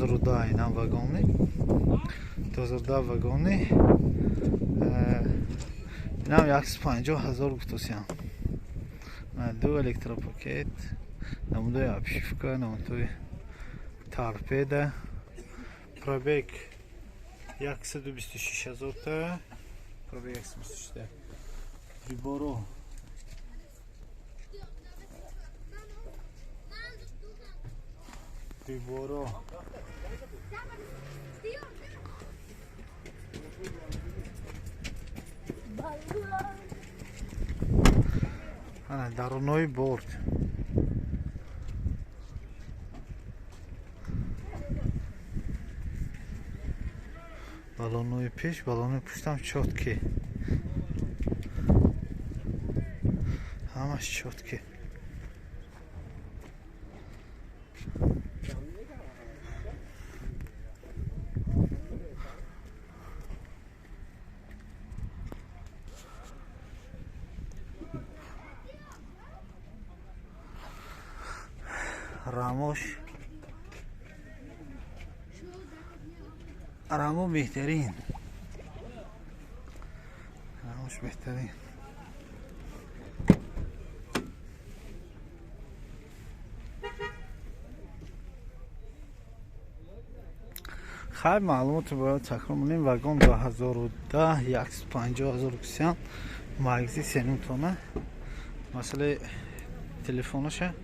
2010 инам вагони, 2010 вагони, инам 150 000 гуфтосиям. Ду электропакет, намудои обшивка, намудои торпеда, пробег 126 000 та, пробег 126 та, приборо, приборо, ана дарунои борт. Балонои пеш, балонои пуштам чёткий, ҳамаш чёткий. Рамош, рамо беҳтарин, рамош беҳтарин. Хайр, маълумотро бояд такрор монем: вагон 2010, 150 000 кусиян, магзи сенум тона. Масъалаи телефонаша.